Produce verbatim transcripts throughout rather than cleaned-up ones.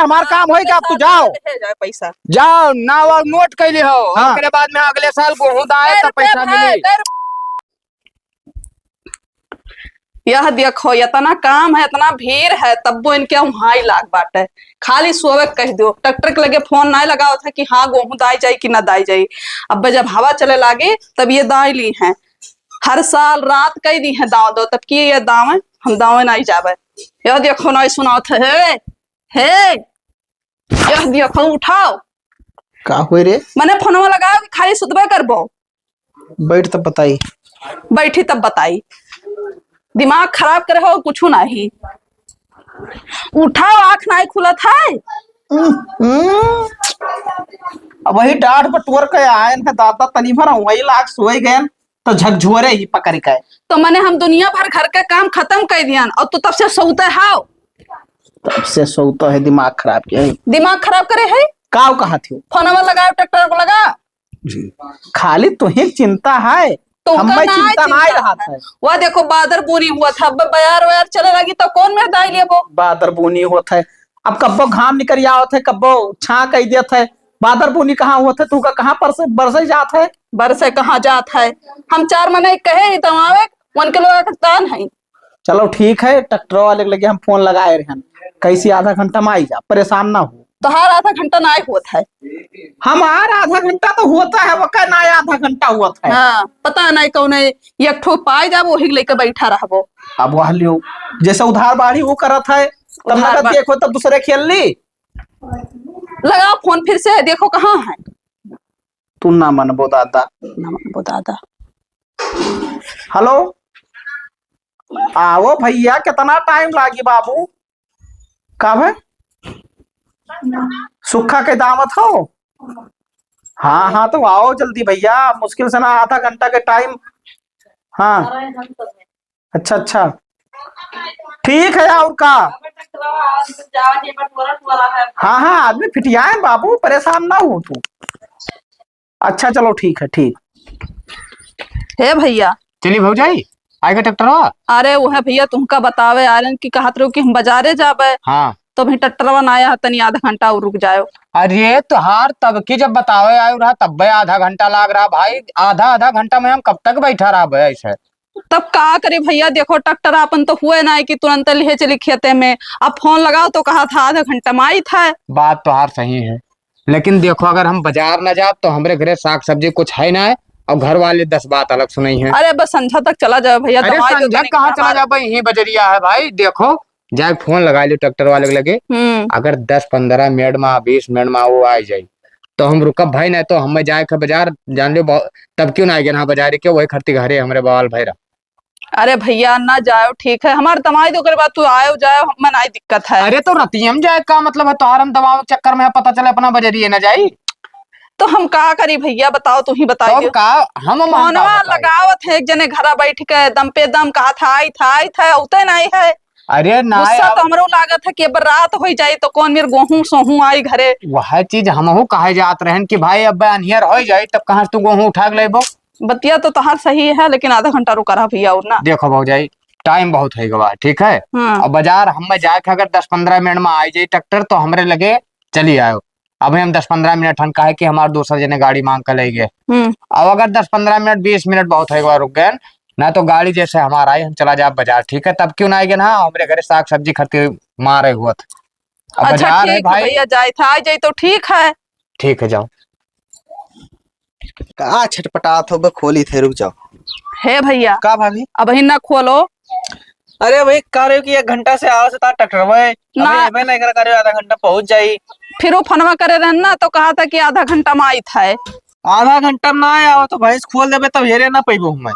हमार काम होई का? अब तू जाओ। ले जाए पैसा। जाओ, नाव और नोट कैली हो। हाँ। ओकरे बाद में अगले साल गोहूं दाए तो पैसा मिली। यह देखो, इतना काम है, इतना भीड़ है, तब्बो इनके उहाँ ही लाग बाटे। खाली सोवे के कह दो, ट्रैक्टर के लगे फोन नाय लगावत है कि हाँ, गोहूं दाई जाई कि ना दाई जाई। अब जब हवा चले लागे, तब ये दाई ली हैं। हर साल रात कई दी है दाव दो, तब कि ये दावे, हम दावे नाय जावे। यह देखो, नाय सुनावत है, हे, हे, यह देखो, उठाओ। का होई रे? मने फोनवा लगाओ कि खाली सुतबे करबो? बैठ तब बताई। बैठी तब बताई। दिमाग खराब करे हो, कुछ नाही। उठाओ, आँख नाही खुलत है। हम्म, हम्म। अब वही डांट बटोर के आयन है दादा, तनी भर वही लाग सोए गयन, तो झकझोरे ही पकड़ के। तो मने हम दुनिया भर घर के काम खत्म कर दियन और तू तब से सोते हाव। तब से सोता है, दिमाग खराब किया है। दिमाग खराब करे है? काव कहा थी? फोनवा लगाओ, ट्रैक्टर को लगा। जी। खाली तुही चिंता है, तो उनका हमें ना चिंता चिंता नहीं रहा है। था। वह देखो, बादर बूनी हुआ था, अब बयार वयार चले लगी, तो कौन मेहदाई लेबो? बादर बूनी होत है, अब कब्बो घाम निकल आवत है, कब्बो छाँ कई देत है। बादर बूनी कहाँ होत है, तू का कहाँ परसे, बरसे जात है? बरसे कहाँ जात है? हम चार मने कहे ही तमावे, उनके लोग तान है। चलो ठीक है, ट्रैक्टर वाले के लगे हम फोन लगाए रहन, कैसे आधा घंटा में आई जा, परेशान ना हो। तोहार आधा घंटा नाय होत है। हमार आधा घंटा तो होता है, वका नाय आधा घंटा होत है। हाँ, पता नाय कौन है, एक ठो पाए जाबो, वही लेके बैठा रहबो। अब वह लियो, जैसे उधार बाढ़ी वो करत है, तब उधार नगद बा- देखो, तब दूसरे खेल ली। लगाओ फोन फिर से, देखो कहाँ है। तू ना मनबो दादा। ना मनबो दादा। हेलो, आवो भैया, कितना टाइम लागी बाबू? का भे? सुक्खा के दावत हो? हाँ, हाँ, तो आओ जल्दी भैया, मुश्किल से ना आधा घंटा के टाइम। हाँ, अच्छा, अच्छा, ठीक है। और का? हाँ, हाँ, आदमी फिटियाए बाबू, परेशान ना हो तू। अच्छा, चलो, ठीक है, ठीक। हे भैया। चली भौजाई, आएगा ट्रैक्टरवा? अरे, वो है भैया, तुमका बतावे आलन की कहत रहो कि हम बाजारे जाबे। हाँ। तो अभी ट्रैक्टरवा ना आया है, तनी आधा घंटा और रुक जाओ। अरे, तोहार तब की जब बतावे आयो रहा, तब आधा घंटा लाग रहा भाई। आधा, आधा घंटा में हम कब तक बैठा रहा भाई ऐसे? तब का करी भैया, देखो, ट्रैक्टर आपन तो हुए ना है कि तुरंत लिहे चली खेते में। अब फोन लगाओ तो कहा था आधा घंटा में आई था। बात तोहार सही है, लेकिन देखो, अगर हम बाजार न जाब तो हमरे घरे साग सब्जी कुछ है ना है, और घर वाले दस बात अलग सुनाई है। अरे बस संझा तक चला जाओ भैया, अरे दवाई दो संझा तनिक कहाँ चला हमार- जाबे, यहीं बजरिया है भाई। देखो, जाके फोन लगा लियो ट्रैक्टर वाले के लगे। हम्म। अगर दस पन्द्रह मिनट में, बीस मिनट में वो आ जाई तो हम रुकब भाई, नहीं तो हमें जाए के बाजार जान लियो, बहुत- तब क्यों ना आए ना बाजार के, वही खरती घरे हमरे बवाल भाई रहा। अरे भैया, ना जाओ, ठीक है, हमार दमाई दे, ओकरे बाद तू आयो जाओ, हमें नाई दिक्कत है। अरे तो रतिया में जाए का मतलब है तोहार, हम दमावे के चक्कर में है, पता चले अपना बजरिए ना जाई। तो हम का करी भैया, बताओ, तू ही बताई तो दियो। का हम मान का फोनवा बताई? लगावत है एक जने घरा बैठ के, दम पे दम कहा था, आई था, आई था, उते नाई है। अरे ना गुस्सा यार। तो हमरो लागत है कि अब रात हो जाई तो कौन मेर गोहूं सोहूं आई घरे। वह चीज हमहू कहे जात रहन कि भाई अब अनियर हो जाई तब कहाँ से तू गोहूं उठा के लेबो? बतिया तो तहार सही है, लेकिन आधा घंटा रुका रहा भैया, और ना। देखो भौजाई, टाइम बहुत हो गवा, ठीक है? हम्म। अब बाजार हमें जाए के अगर दस पन्द्रह मिनट में आ जाए ट्रैक्टर, तो हमरे लगे चली आयो। अभी हम दस पन्द्रह मिनट हन, काहे कि हमार दूसरा जने गाड़ी मांग के ले गए। हम्म। अब अगर दस पन्द्रह मिनट, बीस मिनट बहुत हो गवा, रुक गए ना, तो गाड़ी जैसे हमारा आई, हम चला जाए बाजार, ठीक है? तब क्यों ना आए ना, हमरे घरे साग सब्जी खरीदे मारे हुआ था। अब अच्छा, बाजार है ठीक है भाई। भैया, जाए था, आ जाए तो ठीक है। ठीक है, जाओ। का छटपटात हो बे, खोली थे, रुक जाओ। हे भैया। का भाभी? अबही ना खोलो। अरे भाई, का रहे हो कि एक घंटा से आवाज था ट्रैक्टर में, ना। अबे, अबे नहीं करा, करे आधा घंटा पहुंच जाई। फिर वो फोनवा करे रहन ना, तो कहा था कि आधा घंटा में आई था। आधा घंटा में ना आया हो तो भैंस खोल देबे, तब हेरे ना पैबो हमें।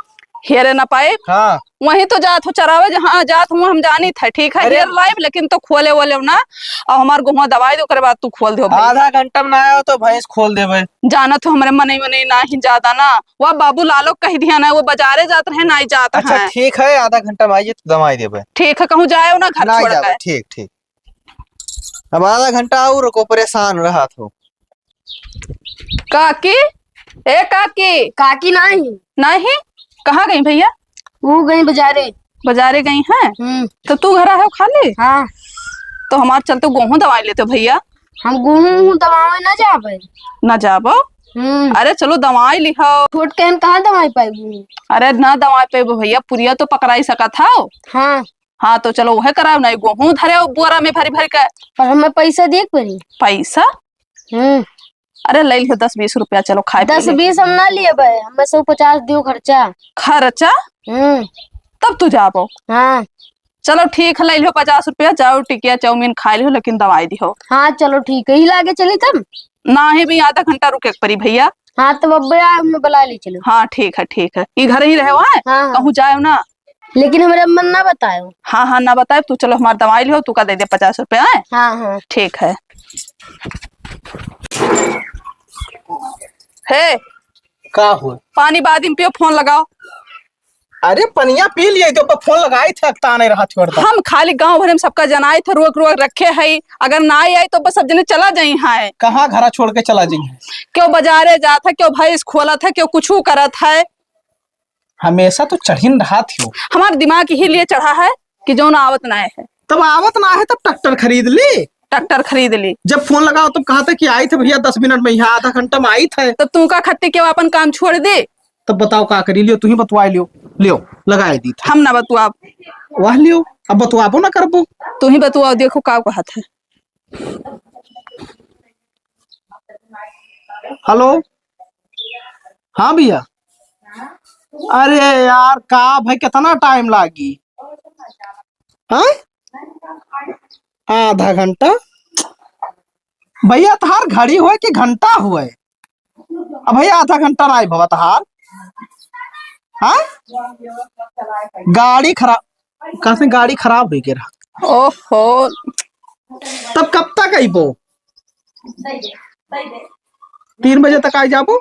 हेरे ना पाए? हाँ। वहीं तो जात हो चरावे, जहाँ जात हूँ हम जानी थे, ठीक है, अरे हेर लाइब, लेकिन तो खोले वोले ना, और हमार गोहूँ दवाई दे, ओकरे बाद तू खोल दे भाई। आधा घंटा में ना आयो तो भैंस खोल देबे। जानत हो हमरे मनई मनई ना ही ज्यादा ना, वह बाबू लालो कह दिया ना, वो बाजारे जात रहे, ना ही जात अच्छा, हैं। ठीक है, आधा घंटा में आइए तो दवाई देबे। ठीक है, कहूँ जाए ना घर ना छोड़ जाबे, के। ठीक, ठीक। अब आधा घंटा और रुको, परेशान रहा थो। काकी, ए काकी। काकी नहीं। नहीं? कहाँ गई भैया? वो गई बाजारे। बाजारे गई हैं? हम्म। तो तू घर आयो खाली? हाँ। तो हमार चलते गोहूँ दवाई लेते भइया। हम गोहूँ दवावे ना जाबे। ना जाबो? हम्म। अरे चलो दवाई लिहो। छोट कहन कहाँ दवाई पाइबू? अरे ना दवाई पाइबो भइया, पुरिया तो पकड़ाई सकत हौ। हाँ। हाँ तो चलो उहे कराओ, नहीं गोहूँ धरे बोरा में भरी भरी के। पर हमें पैसा दे के पड़ी। पैसा? हम्म। अरे ले लिहो दस बीस रुपया, चलो खाए पी दस ले। बीस हम ना लिए बे, हमें सौ पचास दियो खर्चा। खर्चा? हम्म। तब तू जाबो? हाँ। चलो ठीक है, ले लिहो पचास रुपया, जाओ टिकिया चाउमीन खाए लिहो, लेकिन दवाई दिहो। हाँ चलो ठीक है, ही लागे चली तब। नाही भी आधा घंटा रुके के पड़ी भइया। हाँ तो बब्बे आ, हमें बुला ले चलो। हाँ ठीक है, ठीक है, ई घर ही रहे वहाँ, हाँ, हाँ। कहूँ जाए ना। लेकिन हमरे अम्मा ना बतायो। हाँ, हाँ, ना बताए। तू चलो हमार दवाई लिहो, तू का दे दे पचास रुपया, हैं? हाँ, हाँ। ठीक है। हे, का हो? पानी बाद में पियो, फोन लगाओ। अरे पनिया पी लिए तो फोन लगाई थे, अकता नहीं रहा छोड़ दे। हम खाली गाँव भर में सबका जनाई थे, रोक रोक रखे है, अगर ना आई तो बस सब जने चला जाई है। कहाँ घरा छोड़ के चला जाई है? क्यों बाजारे जात है, क्यों भैंस खोलत है, क्यों कुछ करत है। हमेशा तो चढ़िन रहा थियो। हमार दिमाग यही लिए चढ़ा है कि जौन आवत ना है। तब आवत ना है, तब ट्रैक्टर खरीद ली। ट्रैक्टर खरीद ली। जब फोन लगाओ, तब कहा था कि आई थे भैया, दस मिनट में, यहाँ आधा घंटा में आई थे। तब तू का खत्ती के अपन काम छोड़ दे। तब बताओ का करी, लियो, तू ही बतवाए लियो, लियो, लगाए दी था। हम ना बतवाब। वाह लियो, अब बतवाबो ना करबो। तू ही बतवाओ, देखो का कहत है। हेलो, हाँ भैया। अरे यार, का भाई, कितना टाइम लागी? हाँ, आधा घंटा। भैया, तहार घड़ी होए कि घंटा होए? अब भैया, आधा घंटा ना आई बाबा तहार। हाँ, गाड़ी खराब, कहाँ से गाड़ी खराब हो गया रहा? ओहो, तब कब तक अइबो? तीन बजे तक आ जाबो।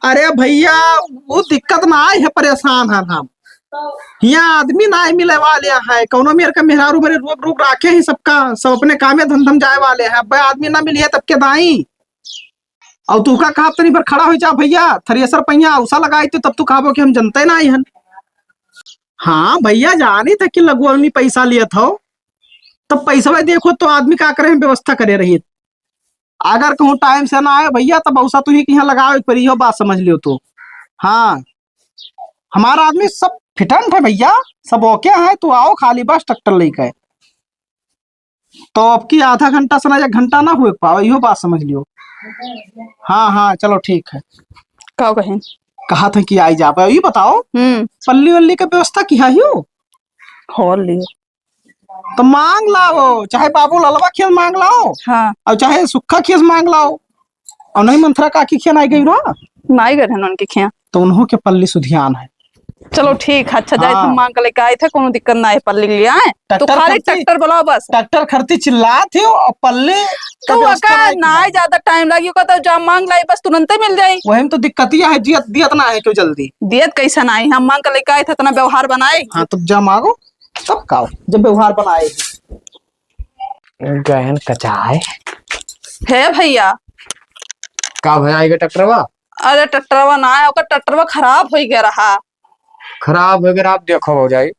अरे भैया, वो दिक्कत ना आए है, परेशान है हम। यहाँ आदमी ना मिले वाले हैं, कौनो मेर का मेहरारू मेरे रोक रोक राखे हैं सबका, सब अपने कामे धंधम जाए वाले हैं। अब आदमी ना मिली है तब के दाई, और तू का कहा तनी पर खड़ा हो जा भैया, थ्रेसर पहिया उसा लगाई थे, तब तू कहबो कि हम जनते ना आई हन। हाँ भैया, जानी था कि लगुआ उन्हीं पैसा लिया था, तब पैसा देखो तो आदमी का करे, हम व्यवस्था करे रही। अगर कहूँ टाइम से ना आए भैया, तब औसा तू ही कहीं लगावे के पड़ी, इहो बात समझ लियो तू। हाँ, हमारा आदमी सब फिटंट है भैया, सब ओके है, तू आओ खाली बस ट्रैक्टर लेके। तो अब की आधा घंटा से ना एक घंटा ना हुए पावे, इहो बात समझ लियो। हाँ, हाँ, चलो ठीक है। का कहें? कहा था कि आई जाबे, ये बताओ, हम्म। पल्ली वल्ली के व्यवस्था किहा हियो? खोल लियो। तो मांग लाओ, चाहे बाबू ललवा खेत मांग लाओ, हाँ। और चाहे सुक्खा खेत मांग लाओ, और नहीं मंथरा काकी खेत आई गई ना, ना आई गए हैं उनके खेत। तो उन्हों के पल्ली सुधियान है। चलो ठीक है, अच्छा जाए, हाँ। तुम मांग के लेके आए थे, कोनो दिक्कत ना है, पल्ली ले आए। तो ट्रैक्टर खाली खरीदती, ट्रैक्टर बुलाओ बस। ट्रैक्टर खरीदती चिल्लात ही और पल्ली तो का व्यवस्था अका नहीं ना किया। ज्यादा टाइम लागी, ओका तो जा मांग लाई, बस तुरंते मिल जाई। वही में तो दिक्कत यह है, दियत, दियत ना है क्यों जल्दी। दियत कैसे ना आई, हम मांग के लेके आए थे, इतना व्यवहार बनाए। हाँ, तब जा मांगो, तब का हो, जब व्यवहार बनाए। गहन कचाए। हे भैया। का भैया, आइगे ट्रैक्टरवा? अरे ट्रैक्टरवा ना आया, ओकर ट्रैक्टरवा खराब हो गया रहा। खराब हो गया, आप देखो हो जाई,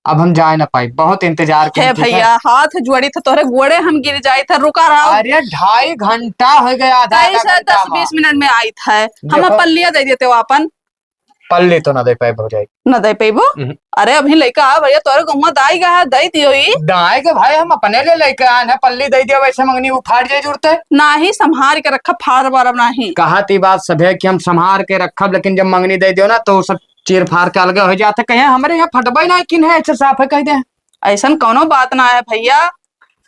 अब हम जाए ना पाई, बहुत इंतजार किए हे थे। भैया, हाथ जोड़ी थे तोहरे गोड़े हम गिर जाए थे, रुका रहा। अरे ढाई घंटा हो गया, आधा, आधा कैसे घंटा दस में। बीस मिनट में आई थे, हम देखो। पल्लिया दे देते हो अपन। पल्ली तो ना दे पाए भौजाई। ना दे पाइबो? उहुं। अरे अभी लइका आ भैया, तोरे गहुआ दाई गा है, दे दियो ई। दाई के भाई हम अपने ले लेके आए हैं, पल्ली दे दियो, वैसे मंगनी उफाड़ जाए जुड़ते। नाही, संभार के रखब, फाड़ बारब नाही। कहा ती बात सभे कि हम संभार के रखब, लेकिन जब मंगनी दे दियो ना तो सब चीर फाड़ के अलगे हो जाते। कहे हमरे यहाँ फटबे ना किन है, ऐसे साफ है कह दे। ऐसन कौनो बात ना है भैया।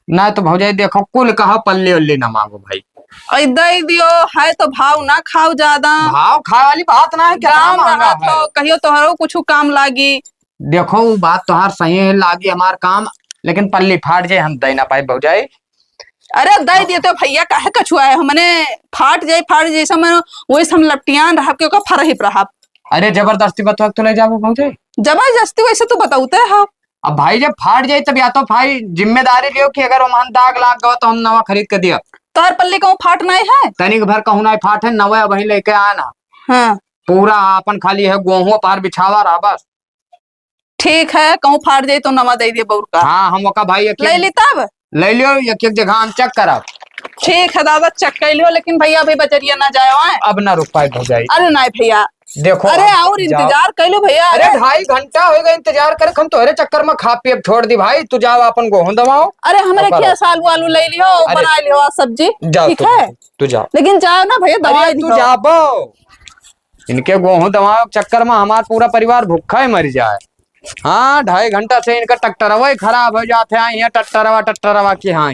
ना तो भौजाई देखो, कुल कहा पल्ली उल्ली ना मांगो भाई। अई दई दियो, है तो भाव ना खाओ ज्यादा। भाव खाए वाली बात ना है, कितना गाँव महंगा रहत है। हो, कहियो तोहरो कुछ काम लागी। देखो, वो बात तोहार सही है, लागी हमार काम, लेकिन पल्ली फाट जाए, हम दे ना पाए भौजाई। अरे दे दियो तो भैया, काहे कछुआ है, हमने फाट जाए, फाट जाए, जैसे हम, वैसे हम लपटियान रहब के ओकर फरहिप रहब। अरे जबरदस्ती बतवा तो ले जाबो भौजाई। जबरदस्ती वैसे तो बताउते हो। अब भाई जब फाट जाई तब या तो भाई जिम्मेदारी लियो कि अगर ओमन दाग लाग गवा तो हम नवा खरीद के दिया। तोहर पल्ली कहूँ फाट नाई है? तनिक भर कहूँ नाई फाट है, नवा वही लेके आना। हाँ। पूरा आपन खाली है गोहुआ पार बिछावा रहा बस। ठीक है, कहूँ फाट जाई तो नवा दे दिए बउर का। हाँ, हम ओका भाई एक ले एक ली तब। ले लियो, एक एक जगह हम check करब। ठीक है दादा, check कर लियो, लेकिन भैया अभी बजरिया ना जाए आए। अब ना रुक पाए भौजाई। अरे नहीं भैया। देखो, अरे आप और जाओ। इंतजार कर लो भैया। अरे अरे। ढाई घंटा हो गए इंतजार करे, हम तोहरे चक्कर में खा पिए छोड़ दी भाई। तू जाओ अपन गोहूं दवाओ। अरे हमरे और खेत से आलू आलू ले लियो, अरे। बना लियो आज सब्जी। जाओ ठीक तू, है? तू जाओ। लेकिन जाओ ना भैया, अरे दवाई तू लियो। जाबो। इनके गोहूं दवाओ चक्कर में हमार पूरा परिवार भूखा ही मर जाए। हाँ, ढाई घंटा से इनका ट्रैक्टरवा ही खराब हो जात है, यहाँ ट्रैक्टरवा, ट्रैक्टरवा की हाँ।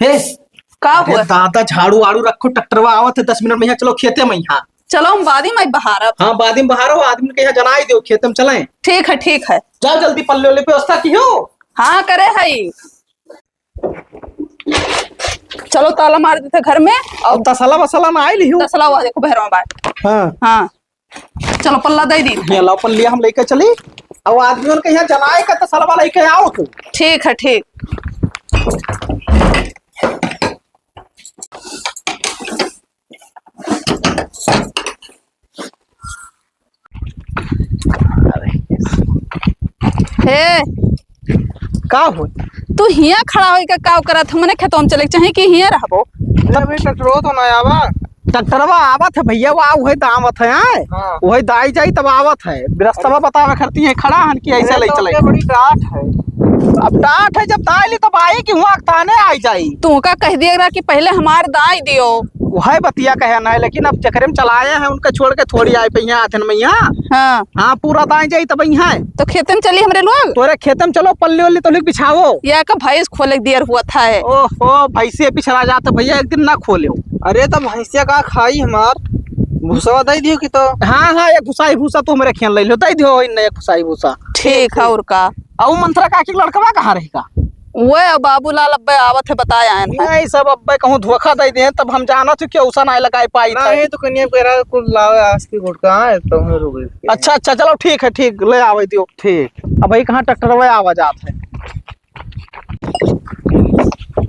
हे, का अरे हुआ? दादा, झाड़ू वाड़ू रखो, ट्रैक्टरवा आवत है दस मिनट में, यहाँ चलो खेते में यहाँ। चलो, हम बादी में बहारब। हाँ, बादी में बहारो, आदमी के यहाँ जनाई दो, खेते में चलें। ठीक है, ठीक है। जाओ जल्दी, पल्ले उल्ले पे व्यवस्था की हो। हाँ, करे है। चलो, ताला मार देते घर में। और तसला वसला ना आइल ही हो। तसला हुआ, देखो, बहरवा बाय। हाँ। हाँ। चलो, पल्ला दे दी। ये लाओ पल्लिया, हम लेके चली। अब आदमियों के यहाँ जनाए का तसलवा लेके आओ तू। ठीक है, ठीक। हे, का हो? तू हियाँ खड़ा होई का, का करत? हमने खेतों में चले के चाही कि हियाँ रहबो? अरे भाई, ट्रैक्टरो तो ना आवा। ट्रैक्टरवा आवत है भैया, वा उहे दावत है, आए? हाँ। उहे दाई जाई तब आवत है। बिरस्तवा बतावे खरती है, खड़ा हन कि ऐसे अरे ले तो चले। उनके बड़ी डांट है। अब डांट है, जब दाई ली तब आई कि हुआ ताने आई जाई। तू का कह दिया रहा कि पहले हमार दाई दियो। उहे बतिया कहे ना है, लेकिन अब जकरे में चलाए हैं, उनका छोड़ के थोड़ी आए पे यहाँ आथन मैया। हाँ। हाँ, पूरा दाई जाई तब यहाँ। तो खेते में चली हमरे लोग। तोरे खेते में चलो, पल्ली उल्ली तो लिख बिछाओ। या का भैंस खोले के दियर हुआ था है। ओहो, भैंसे पिछड़ा जात भैया, एक दिन ना खोल्यो। अरे तो भैंसिया का खाई हमार, भूसवा दे दियो कि तो। हाँ, हाँ, ये घुसाई भूसा तो हमरे खेन ले लो, दे दियो इन्ने घुसाई भूसा। ठीक है, और का? अउ मंथरा काकी के लड़कवा कहाँ रहेगा? वो बाबूलाल अब्बे आवत है, बताए आयन है। नहीं, सब अब्बे कहूँ धोखा दे दे, तब हम जानत हूँ कि औसा नहीं लगाए पाई था। नहीं, तो कनिया बेरा कुल लावे आज की गुटका है, तो हम रुक गए। अच्छा, अच्छा, चलो ठीक है, ठीक, ले आवे दियो। ठीक। अब भाई कहाँ ट्रैक्टर में आवा जात है।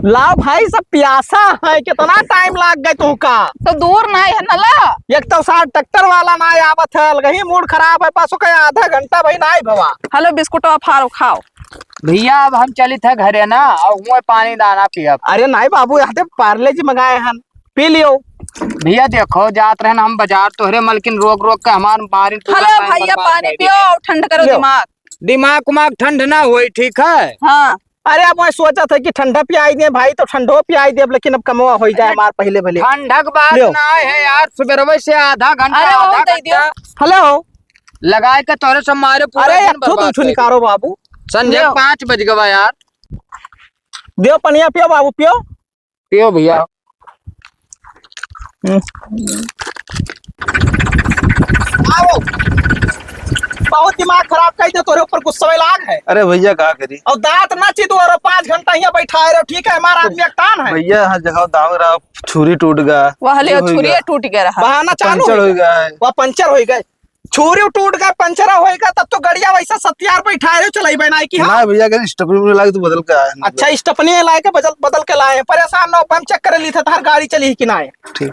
लाओ भाई, सब प्यासा है, कितना टाइम लाग गए तुमका? तो दूर नहीं है ना, ला। एक तो साथ ट्रैक्टर वाला ना आवत है, अलग ही मूड खराब है, बस ओके आधा घंटा भाई ना भवा। हेलो, बिस्कुटवा फारो खाओ। भैया, अब हम चलित है घरे ना, और हुए पानी दाना पियब। अरे नहीं बाबू, यहाँ ते पार्ले जी मंगाए हन, पी लियो। भैया देखो, जात रहन हम बाजार, तोहरे मलकिन रोक रोक के हमार मारिन पूरा हेलो टाइम भैया, बर्बाद पानी कर दिए। पियो, ठंड करो लियो। दिमाग। दिमाग उमाग ठंड ना होई, ठीक है? हाँ। अरे, अब मैं सोचत है कि ठंडा पियाई दे भाई, तो ठंडो पियाई दे, अब लेकिन अब कमवा होई जाए अरे, हमार पहले भले। ठंडा के बात लियो। ना है यार, सुबेरवे से आधा घंटा, अरे, आधा और दे दियो। घंटा। हेलो। लगाए के तोरे सब मारे पूरा अरे, दिन एक ठो बर्बाद दू ठो कर निकारो दिया। बाबू। संझा लियो। पाँच बज गवा यार। दियो पनिया पियो बाबू, पियो। पियो भैया। हम्म। आओ। बहुत दिमाग खराब कर दे, तोरे ऊपर गुस्सा लाग है। अरे भैया, का करी? और दांत ना चिदो, और पाँच घंटा यहाँ बैठा रहो, ठीक है? हमारा आदमी एकटान है। भैया, हर जगह दाव रहा, छुरी टूट गया। वह ले, ये हो छुरी गया। टूट गया रहा। बहाना चालू पंचर हो हो गया। गया है। वह पंचर हो गए। छुरी टूट गए, पंचर होइगा, तब तो गड़िया वैसा सत्यार बैठाए रहे, चलाइबे नाई कि हाँ? ना भैया, अगर स्टेपनी उटेपनी लागे तो बदल के आए हैं। अच्छा, स्टेपनी लाए के बदल, बदल के लाए हैं। परेशान ना हो, हम चेक कर ली थे, तार गाड़ी चली है कि ना है। ठीक।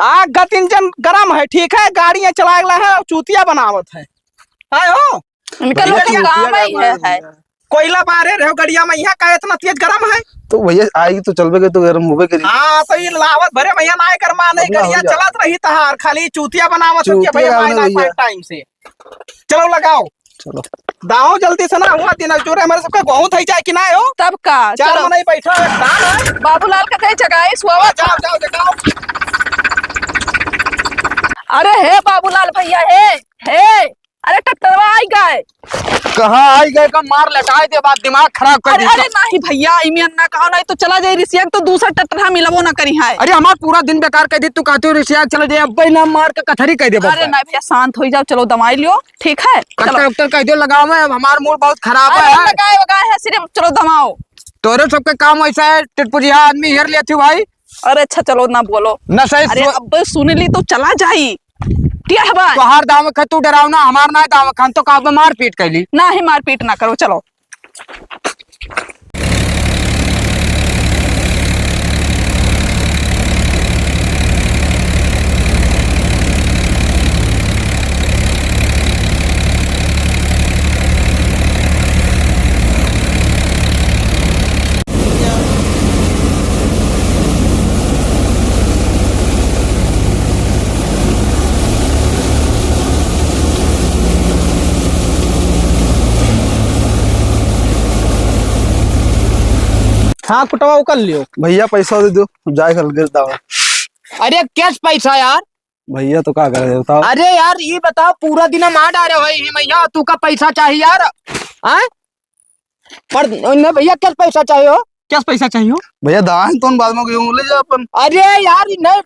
आग गत इंजन गरम है, ठीक है, गाड़ी ये चलाए ला है और चूतिया बनावत है। आए हो? इनका लोग बढ़िया तो चूतिया काम ही है, है। भैया। कोयला बारे रहो गड़िया में, यहाँ का इतना तेज गरम है? तो भैया, आएगी तो चलबे के तो गरम होबे करी। हाँ, तो ये लावत भरे भैया ना गरमा नहीं, बढ़िया हो गड़िया जा। चलत रही तहार, खाली चूतिया बनावत हो चूतिया कि भैया बनावत ना भैया। टाइम से। चलो लगाओ। चलो। दाओ जल्दी से ना, हुआ दिन जोरे हमारे सबका बहुत है जाए कि ना हो? तब का? चार चलो। मनाई बैठा है, धान है। बाबूलाल का कहीं जगाई सुआवा। जाओ, जाओ, जगाओ। अरे हे बाबूलाल भैया, हे, हे, अरे ट्रैक्टरवा आई गए। कहाँ आई गए का मार लटाए दे, बात दिमाग खराब कर अरे, दी। अरे नहीं भैया, इमे ना कहो, नहीं तो चला जाए रिसिया, तो दूसरा ट्रैक्टर हम मिलबो ना करी है। अरे हमार पूरा दिन बेकार कर दी, तू कहती हो रिसिया चला जाए, अब ना मार के कथरी कर दे अरे बब्बा। नहीं भैया, शांत हो जाओ, चलो दवाई लियो, ठीक है? चलो। ट्रैक्टर उक्टर कह दियो लगाओ, मैं अब हमार मूड बहुत खराब अरे है। लगाए वगाए है सिर्फ, चलो दवाओ। तोरे सबके काम वैसा है, टिटपुजिया आदमी हेर लेती भाई। अरे अच्छा चलो ना बोलो। ना सही अरे सो- अब सुन ली तो चला जाई। क्या है बात? तोहार दाम खा तू डराओ ना, हमार ना दाम खान तो का मारपीट कैली। ना ही मारपीट ना करो, चलो। हाँ, कुटवा उकल लियो। भइया, पैसा दे दो, जाए कल गिर दावा। अरे, cash पैसा यार? भइया, तो का करे, बताओ। अरे यार, ई बताओ, पूरा दिन मार डारे हो ही मइया, तू का पैसा चाही यार? आय? पर नहीं भइया, cash पैसा चाही हो? Cash पैसा चाही हो? भइया, दाएं तो बाद में गेहूं ले जा अपन। अरे यार, ई नहीं,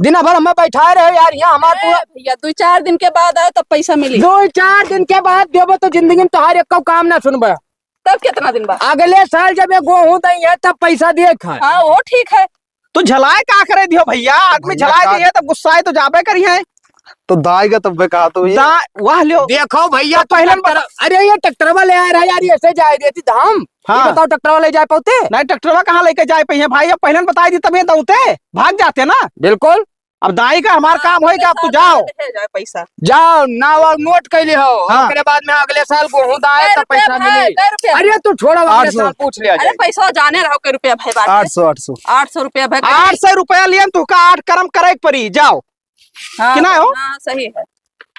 दिन भर हमें बैठाए रहे यार, यहाँ हमार ए, पूरा भइया, दुइ चार दिन के बाद आओ, तब पैसा मिली। दुइ चार दिन के बाद देबो, तो जिंदगी में तोहार एको काम ना सुनबे। तब कितना दिन बाद? अगले साल जब ये गेहूं दइहैं, तब पैसा देख है। हाँ, वो ठीक है। तो झलाए का करे दियो भइया, आदमी भइया झलाए का दिए तब गुस्साए तो जाबे करिहैं। तो दाएगा तब बे कहा तो भइया। दा-, वाह लियो। देखो भइया, तो पहले ट्रैक्टर, अरे ये ट्रैक्टरवा ले आए रहे यार, ये ऐसे जाए देती धाम। हाँ। ये बताओ ट्रैक्टरवा ले जाए पाउते? नहीं, ट्रैक्टरवा कहाँ लेके जाए पाइहैं भाई, अब पहले बताई दी तब ये दौते, भाग जाते ना। बिल्कुल। अब दाई का हमार हाँ, काम होई कि अब तू जाओ। ले जाओ पैसा। जाओ, नाव और नोट कैले हो, हाँ। ओकरे बाद में अगले साल गेहूं दाए कै तब रुपया पैसा भाई, मिली। कै रुपया? अरे तू छोड़ा, अगले आठ सौ। साल पूछ लिया अरे जाए। पैसा जाने रहो कै रुपया भाई बात है। आठ सौ, आठ सौ। आठ सौ रुपया भाई। आठ सौ रुपया लियन, तू का आठ करम करे के पड़ी, जाओ। हाँ, कि ना हो? हाँ, सही है।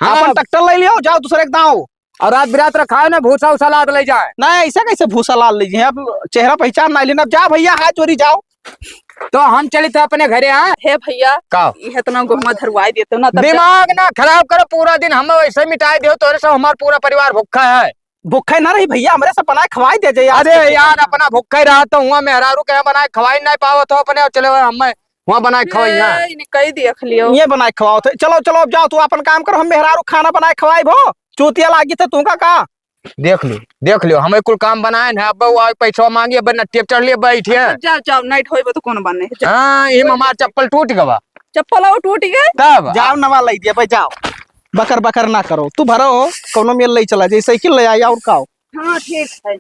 हाँ। अपन ट्रैक्टर ले लियो, जाओ दूसरे के दाओ। और रात बिरात रखाओ ना, भूसा उसा लाद ले जाए। नहीं, ऐसा कैसे भूसा लाद ले जाए? अब चेहरा पहचान ना लेना। अब जा भइया, हाथ जोड़ी जाओ। तो हम चली तो अपने घरे, हाँ? हे भइया, का? ये इतना गोहुआ धरवाई देते हो ना, तब दिमाग ना खराब करो, पूरा दिन हमें वैसे मिटाई दियो, तोरे से हमार पूरा परिवार भूखा है। भूखे ना रही भइया, हमरे से बनाए खवाई दे जाइए। अरे यार, अपना भूखे रहा तो हुआ मेहरारू के यहाँ बनाए खवाई नहीं पावत हो अपने, और चले हुए हमें वहाँ बनाए खवाई यहाँ। ये इन्हें कई देख लियो। ये बनाए खवाओ थे। चलो, चलो, अब जाओ, तू अपन काम करो, हम मेहरारू खाना बनाए खवाई भो। चूतिया लागी थे तू का, का? देख लियो, देख लियो, हम कुल काम बनाए ना, अब वो आए पैसा मांगी, अब नट्टी पे चढ़ लिए बैठे हैं। अच्छा, जाओ, जाओ, नाइट होइबो तो कोनो बात नहीं, जाओ। हाँ, ये हमार चप्पल टूट गवा। चप्पल वो टूट गए? तब? जाओ, नवा लाई दिया भाई, जाओ। बकर बकर ना करो, तू भरो हो, कोनो मेल ले चला जाए, साइकिल ले आई और का हो? हाँ, ठीक है।